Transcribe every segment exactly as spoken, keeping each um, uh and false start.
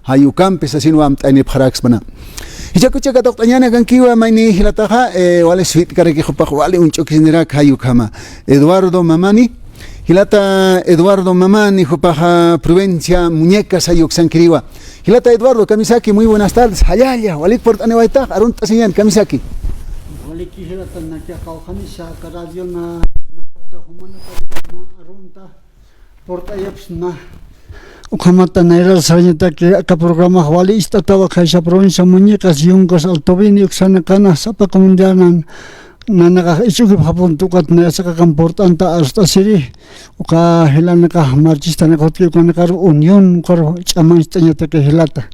Jay ukampi sasin wamt'aynipxaraksmana. Jichhakucha katuqt'añäni akankiwa mayni jilataxa, eh, wali suyt'karaki jupax wali uñch'ukisnirak jay ukhama. Eduardo Mamani, jilata Eduardo Mamani, jupaxa provincia Muñecas jay uksankiriwa. Jilata Eduardo, kamisaki, muy buenas tardes. Jallalla, walik purt'aniwaytax, arunt'asiñän, kamisaki. Waliki jilata, nakixa qawqhanisa aka radio na, na, jumanakaru mä arunta purt'ayapxsna. Ukhamata nayrar sarañataki aka programax wali ist'atawa khaysa provincia Muñecas, Yungas, Altovini, uksanakana sapa comunidadnan nanakax ich'ukipxapunta ukat nayasakakam purt'anta arst'asiri, uka jilanakax marchistanakax utki ukanakaru unión, ukaru ch'amañcht'añataki jilata.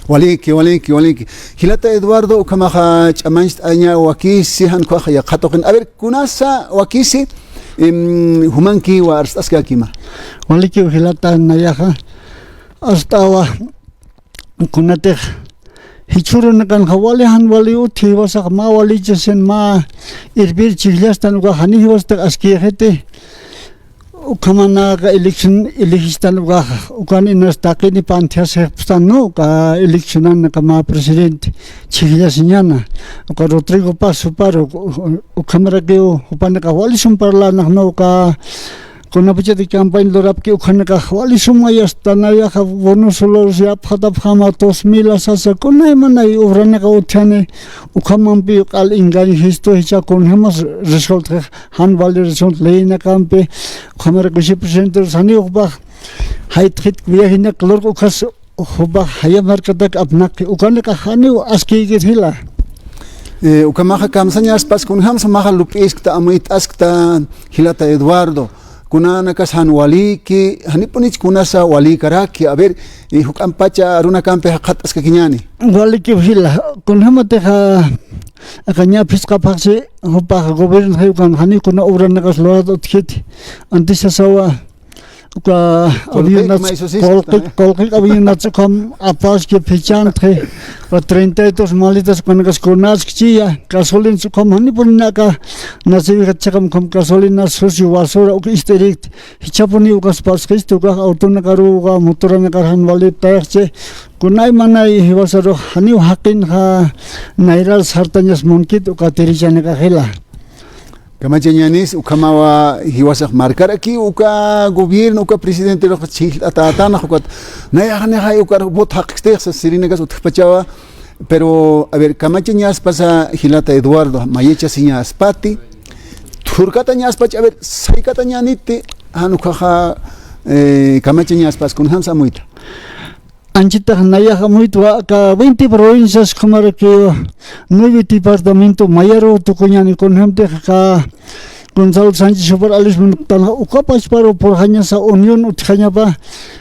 Waliki, waliki, waliki. Jilata Eduardo, ukhamaxa ch'amañcht'aña wakisi, jan ukhaxa yaqha tuqin. A ver, kunasa wakisi, em, jumankiwa arst'askakima. Walikiw jilata, nayaxa arst'awa kunatix jichhürunakanxa wali jan wali utji jiwasax mä walichasin mä irpir chhijllastan ukax jani jiwasatix askïxiti. Ukhamanaka elección elegistän ukax, ukan inas taqini pantjasixpstan, ¿no? Uka eleccionanaka mä presidente chhijllasiñäna, uka Rodrigo Paz juparu, ukhamarakiw jupanakax wali sum parlänax, ¿no? Uka kunapachatix campaña lurapki ukhanakax wali sum mayasta nayaxa bonos olores yapxatapxama, dos mil sasa, kunaymanay obranakax utjani, ukhamampi q'al engaño jistu, jichha kunjämas resultix jan vali resulta leynakampi, ukhamara vicepresidente saniw jupax jaytxit viajenak lurk ukhas jupax jaya markatak apnaqi, ukanakax janiw askïkit jila. Eh, ukhamaxa kamsañaspas, kunjamsa maxa lup'iskta, amuyt'askta, jilata Eduardo. Kunanakas jan waliki, janipunich kunasa walikaraki, a ver, eh, juk'ampacha arunakampi jaqhat'askakiñäni. Walikiw jila, kunjamatixa aka ña phisqa phaxsi jupax gobierno jay ukan janiw kuna obranakas lurata utjiti. Antes sasawa uka avionats, qullqi, qullqi avionats ukham apaski phichhantxi, uka treinta y dos maletas ukanakas kunaskchiya, gasolins ukham janipunaka, naciwi jachaqam ukham gasolina sucio basura uk ist'irikti, jichhapuni ukas pasqisti, ukax autonakaruwa, motoranakar jan walip tayxchi, kunaymanay jiwasarux janiw jaqinxa, nayrar sartañas munkit uka tirichanakax jila. Kamachañänis, ukhamawa jiwasax markaraki, uka gobierno, uka presidenterux chhijlatatänax, ukat nayax janixay ukar voto jaqistix sas sirinakas utjpachawa, pero, a ver, kamachañaspasa jilata Eduardo, mayachasiñaspati, thurkatañaspach, a ver, saykatañäniti, jan ukhaxa, eh, kamachañaspas, kunjamsa amuyta. Anchitax nayax amuytwa aka veinte provincias, ukhamarakiw nueve departamento mayaruw tukuñäni, kunjamtix aka Gonzalo Sánchez jupar alismunuktan uka pachparuw purxañasa unión utjañapa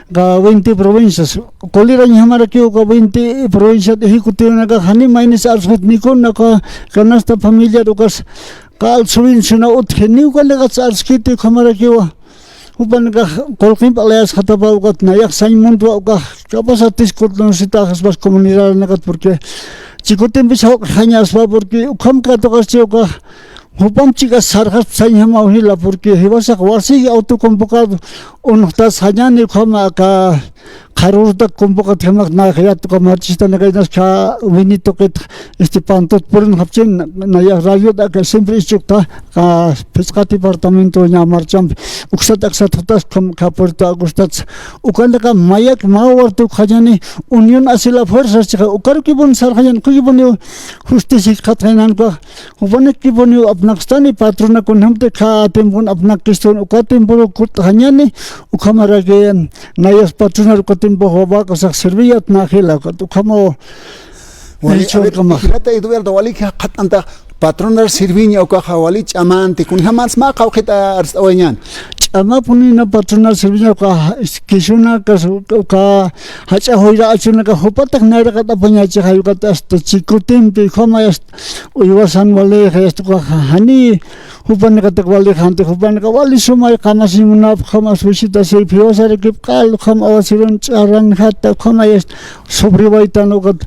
aka veinte provincias. Qulirañjamarakiw aka veinte provinciat ejecutivanakax jani maynis arsuxit, ni kuna aka canasta familiar ukas q'al subvencionaw utji, ni ukanakats arskiti, ukhamarakiwa jupanakax qullqimp alayasxatapa, ukat nayax sañ muntwa ukax, capaz atis kutlunsitaxaspas comunidadnakat, porque Chicotempis jawq'añaspa, porque ukham katuqaschi ukax, jupamp chika sarxaspa sañjamaw jila, porque jiwasax wasi auto convocado unuxtas jañani, ukhama aka qharürutak convocatjamak, nayax yat uka marchistanakaynas kha wini tuqit, este, pantut purunxapchin, nayax radiot aka siempre ischukta, aka phisqa departamento ña marchampi, uksat aksat jutas, ukham kha Puerto Augustats, ukanaka mayak mä wartuk jañani, unión hace la fuerza, chiqa, ukarukipun sarxañan, ukukipuniw justicia jikxatxañanankax, jupanakipuniw apnaqstani, patrona kunjamti kha tiempon apnaqistun, uka tiemporu kut'xañani, ukhamaraki, nayas patronar uka tiempo wawakasax serviyat nä jila, ukat ukhamaw. Wali, a ver, jilata Eduardo, wali jaqhat'anta patronar serviña ukaxa wali ch'amanti, kunjamas mä qawqhita arst'awayañän. Ch'amapunina patronar serviña uka, kisunakas, uka jach'a juyra achunaka jupatax nayraqat apañachi, jay ukat hasta Chicotempi, ukhama hasta uywasan wali, hasta uka jani jupanakatak wali janti, jupanaka wali sumay qamasiñ munapxam, ukham visitasiñ, jiwasarakip q'al, ukham awasirun ch'aranjata, ukham hasta sobrewaytan ukat.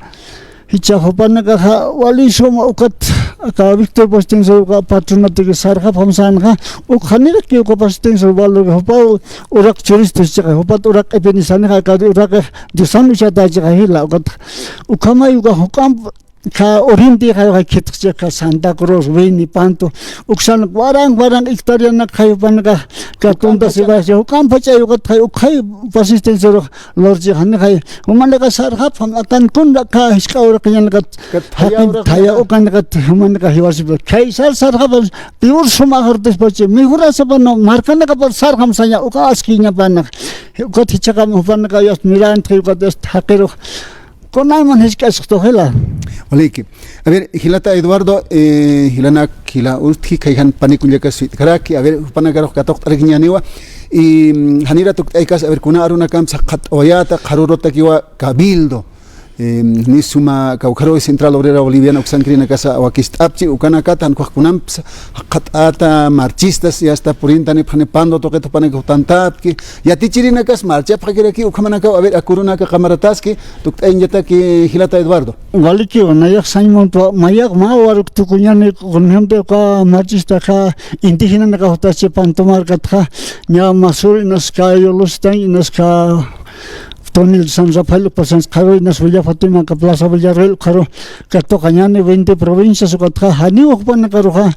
Jichha jupanakaxa wali suma ukat aka Víctor Pastinso uka patronataki sarxapxam sänxa, uk janiraki uka Pastinso valor jupaw uraq churistu chiqa, jupat uraq q'ipini sänxa, aka uraqix Diosan uchata chiqa jila, ukat ukhamay uka juk'amp ka Oriente jayxa khitxchixa Santa Cruz, Beni, Panto, uksan waran waran hectáreanak jay jupanaka ka tunta sibaya juk'amp jach'ay ukat jay ukxay Pastinso lurchi janixay, jumanaka sarxapxam akan kun aka jisk'a uraqiñanakat, jaqin thaya uraqinaka, thaya ukanakat, jumanaka jiwasipa. Khaysar sarxapxam, peor suma ajartispachi, mejorasapa no, markanakapar sarxam saña, uka askiñapanak. Ukat jichhaqam jupanaka yast mirantxi, ukat yast jaqirux. Kunayman jisk'asxtu jila. Waliki. A ver, jilata Eduardo, eh, jilanak, jila Ustji, khayjan panikullakas suyt'karaki. A ver, jupanakarux katuqt'arakiñäniwa. Y, mm, janira tukt'aykas, a ver, kuna arunakamp saqxatawayäta, qharürutakiwa Cabildo. Em, ni suma kawkharuw Central Obrera Boliviana uksankirinakasa awakist'apchi, ukanakat jan ukax kunamps jaqhat'ata, marchistas, ya está, purintanipxani Pando tuqit jupanaka jutantapki, yatichirinakas marchapxakiraki, ukhamanakaw, a ver, aka urunaka qamarataski, tukt'ayañataki jilata Eduardo. Walikiw, nayax sañ muntwa, mayax mä waruk tukuñäni, por ejemplo, uka marchistaxa indígenanaka jutasi Panto markatxa, ña Masur, inaska Yolostan, inaska Tonil San Rafael, uka San Carlos, inas Villa Fátima, aka Plaza Villarroel, ukxaru katuqañäni veinte provincias, ukatxa janiw jupanakaruxa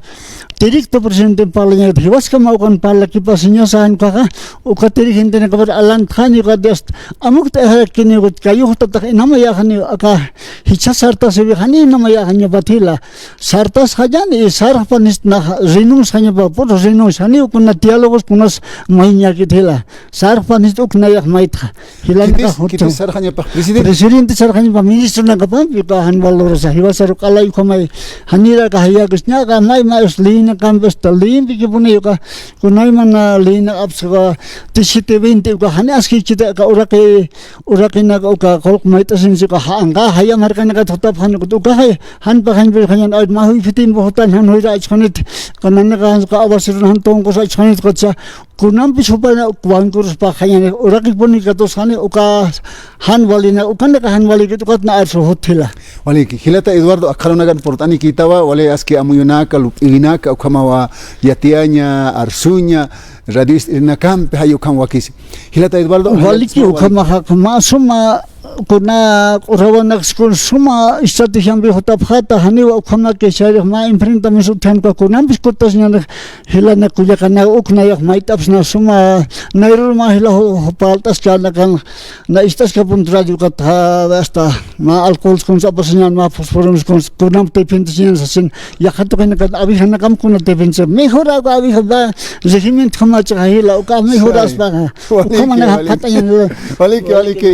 directo presidente parlañäni, jiwaskama ukan parlakipasiñasa jan ukaxa, uka dirigentenakapar alantxani, ukat yast amukt'ayarakini, ukat kayuxtatax inamayäxani, aka jichha sartasiwi jani inamayäxañapat jila. Sartasxañäni, sarxpanistxa, renunciañapa, puro renuncia, janiw kuna diálogos, kunas mayñäkit jila. Sarxpanist uk nayax maytxa. Jilanaka khitis, juthaw, khitis sarxañapax, presidente. Presidente sarxañapa, ministronakapampi uka jan valorasa, jiwasaru q'alay ukhamay, janiraka jayäkis, ñaqa may may us leynakampi, hasta leyimpikipuni uka, kunayman leyna apsuqa, diecisiete veinte uka, jani askichita aka uraqi, uraqinaka uka qullq mayt'asinsi uka, janqa jaya markanakat jutapxani, ukaxay, jan paxañpirxañan, ay, mä juyphitimpi jutan, jan juyra achxanit, uka nanaka jan uka aguacerona jan tunqus achxanit, ukatsa, kunampis jupana, uk wankuruspaxañani, uraqipuni katusxani, uka jan walina, ukanaka jan walikit, ukat na arsu jut jila. Waliki, jilata Eduardo, aka arunakan purt'anikïtawa, wali aski amuyunaka, lup'iwinaka, ukhamawa yatiyaña, arsuña, radio ist'irinakampi, jay ukham wakisi. Jilata Eduardo, waliki, ukhamaxa, mä suma, kuna q'urawanaks kun suma estrategiampi jutapxäta, janiwa ukhamaki, chayrix mä enfrentamiento utjani, kunampis kutasiñanix, jilanak kullakanak, uk nayax mayt'apxsna suma, nayrür mä jila ju-, jupalt'askanakan, na ist'askapun radio ukatxa, hasta mä alcohols kuns apasiñan, mä fosforons kuns, kunamp defendesiñan sasin, yaqha tuqinakan abejanakam kuna defensa, mejora uka abeja, mä regimiento jamachixa jila, uka mejoraspaxa, ukhamanaka jaqhatañan. Waliki, waliki.